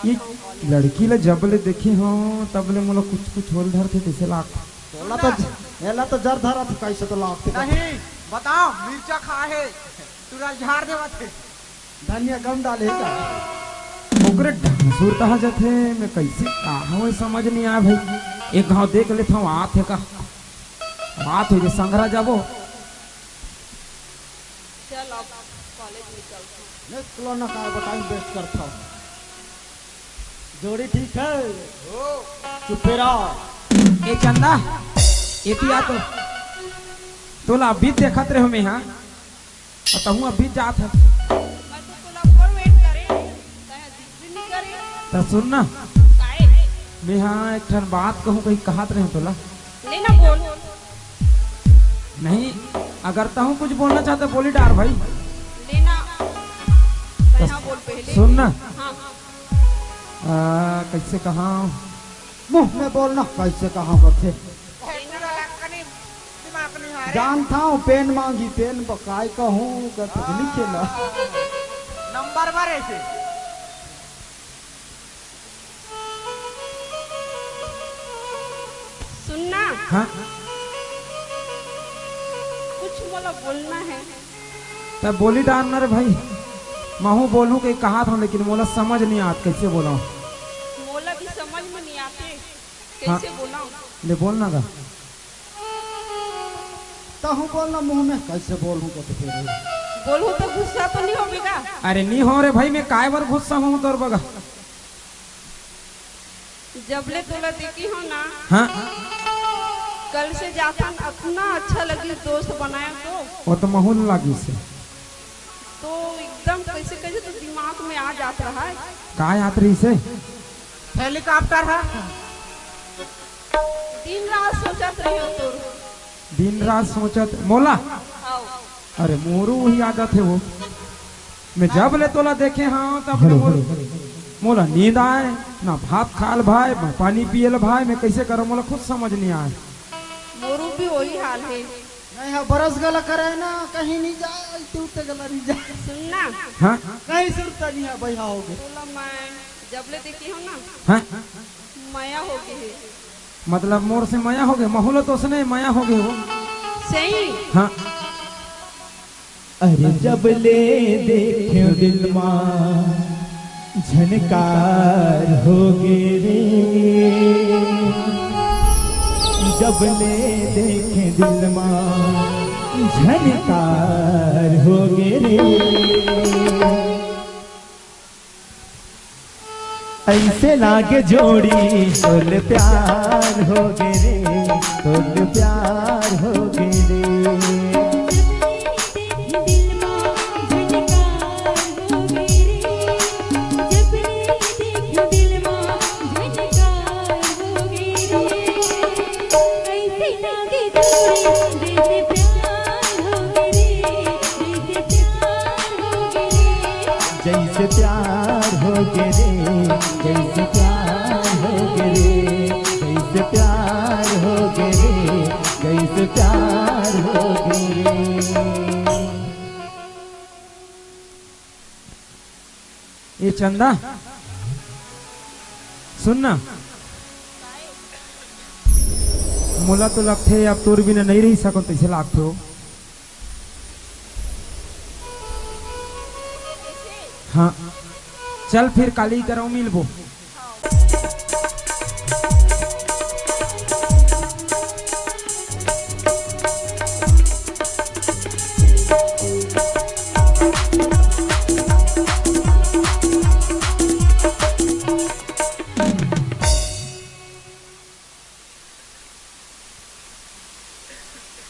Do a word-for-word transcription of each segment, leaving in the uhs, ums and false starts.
ये लड़की ला जब ले देखे हों, तब ले मोला कुछ कुछ होल धरथे, तइसे लागथे। तोला तो, एला तो जर धरत हे, कइसे तो लागथे। नहीं, बताओ, मिर्चा खाए हे, टूरा ल झार देवत हे। धनिया कम डाले हे का? ओकरे ढांसुर कहाँ जाथे, मैं कइसे कहाँ, समझ नइ आय भाई। एक घांव देख लेथंव, आत हे का? आत हे जे संघरा जाबो। चल, अब कॉलेज निकलथन। नहीं, तोला ना काय बताई, waste करथव। जोड़ी ठीक हे। चुप्पे रह। ए चंदा, एती आ तो। तोला अभी देखत रहेंव मैं, हाँ? अउ तहूँ अभी जात हस। मैं तो तोला अब्बड़ wait करेंव, तैं ह दिखबे नइ करे। त सुन ना। काय? मैं हाँ एक ठन बात कहूँ, कहीं कहत रहेंव तोला। ले ना बोल। नहीं, अगर तहूँ कुछ बोलना चाहत हस, बोली डार भाई। ले ना। तैं ह बोल पहले। सुन ना। हाँ। आ, कइसे कहंव? मुंह में बोल ना, कइसे कहंव कथे। जानथंव, पेन मांगही, पेन बर काय कहूं, कथे लिखे ला। नंबर बर ऐसे। सुन ना। हाँ? कुछ मोला बोलना हे। त बोली डार ना रे भाई, महूं बोलहूं कहीं कहत हंव, लेकिन मोला समझ नइ आत, कइसे बोलंव। मोला भी समझ में नइ आत हे, हाँ। कइसे बोलंव। ले बोल ना गा। तहूं बोल ना मुंह में, कइसे बोलहूं कथे फेर। बोलहूं त गुस्सा तो नइ होबे गा? अरे नइ हों रे भाई, मैं काय बर गुस्सा हों तोर बगा। जब ले तोला देखे हों ना, हाँ। कल से जाथन, अतना अच्छा लगिस दोस्त बनाए तो। वो तो महूं ल लागिस हे। तो एकदम कइसे कइसे तो दिमाग में आ जात रहा हे। काय आत रहिस हे? Helicopter ह। दिन रात सोचत रहेंव तोर। दिन रात सोचत मोला? हव। अरे मोरो वही आदत हे वो। मैं जब ले तोला देखे हंव, तब ले हेलो, मोर, हेलो। मोला नींद आय, ना भात खाय ल भाय, ना पानी पिये ल भाय, मैं कइसे करंव, मोला खुद समझ नइ आय। मोरो भी वही हाल हे। नहीं, हाँ, बरस गला करे ना, कहीं नइ जाय, तू ते गला नइ जाय। सुन ना। हाँ? नहीं, सुरता नइ हे, बइहा होगे। तोला मैं जब ले देखे हों ना, हाँ? मया होगे हे। मतलब मोर से मया होगे, महूं ल तो ओसने मया होगे वो। सही? हाँ। अरे जब ले देखेंव दिल मा झनकार होगे रे, जब ले देखेंव दिल मा झनकार होगे रे। अइसे लागे जोड़ी तोल प्यार होगे रे, तोल प्यार होगे रे। जइसे प्यार होगे रे, जइसे प्यार होगे रे, जइसे प्यार होगे रे, जइसे प्यार होगे रे। ए चंदा, सुन ना, मोला तो लगथे अब तोर बिना नइ रहि सकंव, तइसे लागथे वो। हाँ, चल फिर काली करंव मिलबो।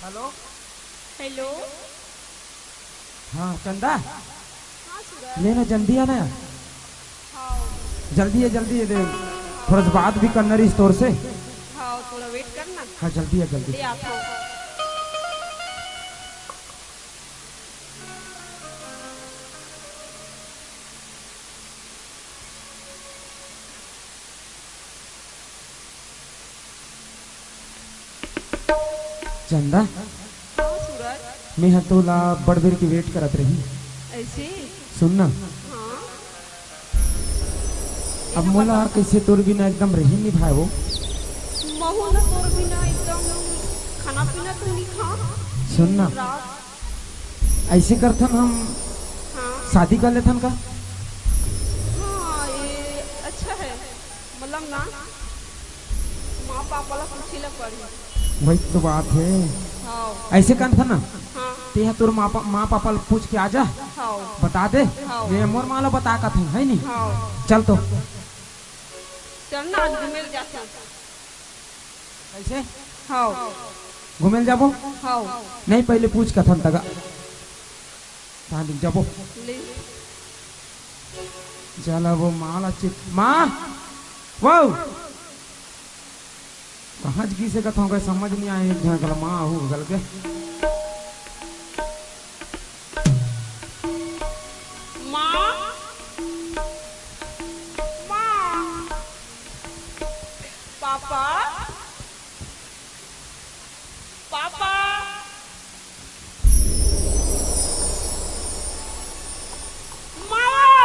हेलो। हेलो। हाँ चंदा, हाँ सूरज। ले ना, जल्दी आना यार। हाँ। जल्दी हे, जल्दी हे, दे, थोड़ा सा बात भी करना रहिस तोर से। हाँ, थोड़ा wait करना। हाँ, जल्दी हे, जल्दी। ले आता हूँ। चंदा, हाँ सूरज। मैं ह तोला बड़ बेर के wait करत रही। ऐसे? सुन ना। हाँ। अब मोला कइसे तोर बिना एकदम रही नइ भाय वो। महू ल तोर बिना एकदम खाना पीना तो नइ खांव। सुन ना, रात। अइसे करथन हम हाँ। शादी कर लेथन का? हाँ, ये अच्छा हे। मतलब ना, माँ पापा ला पूछे ला पड़ही। वही तो बात हे। हाँ। अइसे करथन ना, हाँ। तेहा तोर माँ पा-, माँ पापा ला पूछ के आ जा। हाँ। बता दे। हाँ। मैं मोर माँ ला बता कथंव, हे नी? हाँ। चल तो। चल ना, आज घूमे ल जाथन। कइसे? हाँ। घूमे ल जाबो? हाँ। नहीं, पहले पूछ कथन तगा। तहाँ दिख जाबो। ले। चल, अब वो माँ ला चित-, माँ! वो! कहाँ गिसे कथंव, कोई समझ नइ आय, एक झन कला माँ आहू गल के। माँ! माँ! पापा! पापा! माँ!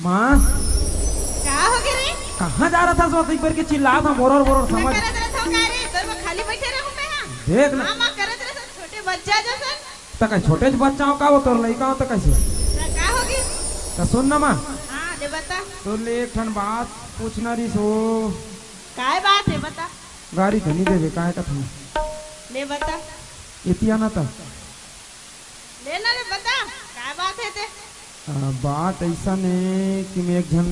माँ। का हो गे रे? कहाँ जा रहा था सो? एक बार के चिल्लात हंव, बोरर बोरर मैं समझ। करत रहत हंव का रे? तोर बर खाली बइठे रहूं मैं हा? देख ना। माँ, माँ करत रहत हंव, छोटे बच्चा जइसन। त कहीं छोटे बच्चा हो का, वो तोर लइका हो त कइसे? त का हो गे? त सुन ना माँ। हाँ, ले बता। तोर ले एक ठन बात पूछना रहिस हो। काय बात हे बता? गारी तो नइ देबे, काय कथंव? ले बता। एती आ ना त। ले ना रे, बता, काय बात हे ते? आ, बात अइसन हे कि मैं एक झन,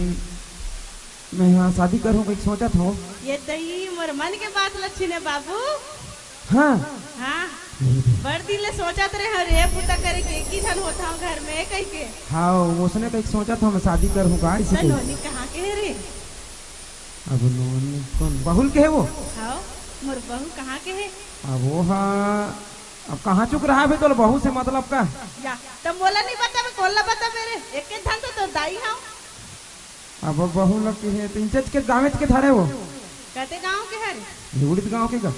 मैं हा शादी करहूं कहिके सोचत हंव। ये दई मोर मन के बात ल छीने बाबू। हाँ। हाँ। बड़ दिन ले सोचत रहे हंव रे, पूता करे के एक ही झन होत हंव घर में कहिके। हाँ, ओसने कहिके सोचत हंव मैं शादी करहूं का, अइसे त कहिके। नोनी कहाँ के हे रे? अब नोनी कोन? बहू ल के हे वो? हाँ, मोर बहू कहाँ के हे? अब वो हा अब कहाँ चुक रहा बे, तोला बहू से मतलब का? या, त मोला नइ बताबे, कोन ला बताबे रे? एके झन तो तोर दाई हंव। अब बहू ल के हे, त इंचच के गाँवेच के धरे वो। कते गाँव के हरे? उड़ीद गाँव के गा।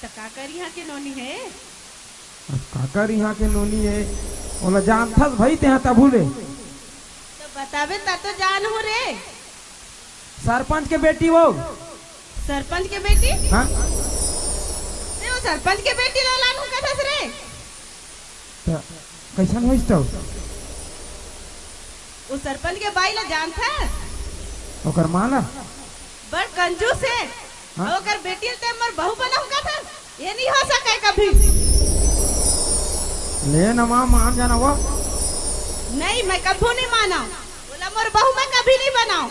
त काकर इहाँ के नोनी हे? अब काकर इहाँ के नोनी हे, ओला जानथस भई तेहा तभू ले। त बताबे त तो जानहूँ रे। सरपंच के बेटी वो। सरपंच के बेटी? हाँ। ते वो सरपंच के बेटी ला लानहूँ कथस रे। त कइसन होइस त? वो सरपंच के बाई ला जानथस? ओकर माँ ला? बड़ कंजूस हे। हाँ? अउ ओकर बेटी ल ते मोर बहू बनाहूँ कथस? ये नइ हो सकय कभी। ले न माँ, मान जाना वो। नहीं, मैं कभू नइ मानंव। ओला मोर बहू मैं कभी नइ बनांव।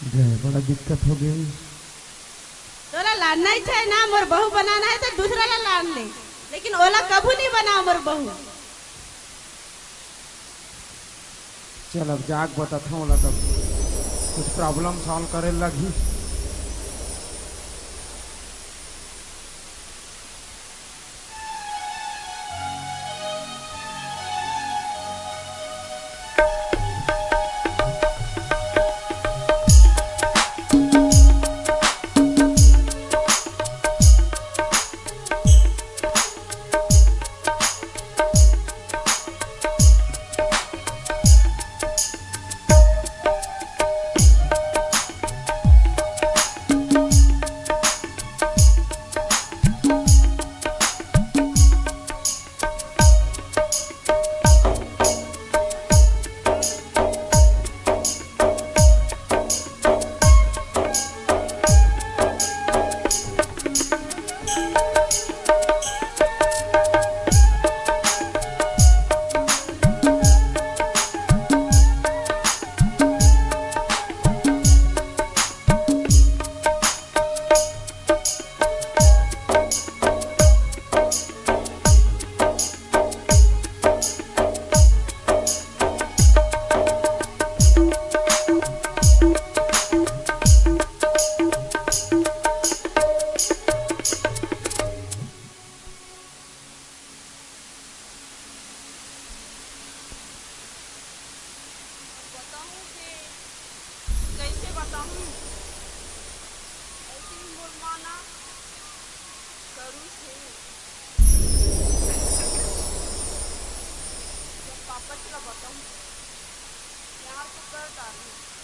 जय, बड़ा दिक्कत हो गे। तोला लानना हे ना, मोर बहू बनाना हे त दूसरा ला लान ले, लेकिन ओला कभू नइ बनांव मोर बहू। चल, अब जाके बताथंव ओला, तब कुछ problem solve करे लगही। बताहूँ के कइसे बताहूँ? अइसे ही मोर माँ ना तो कर डारहूं।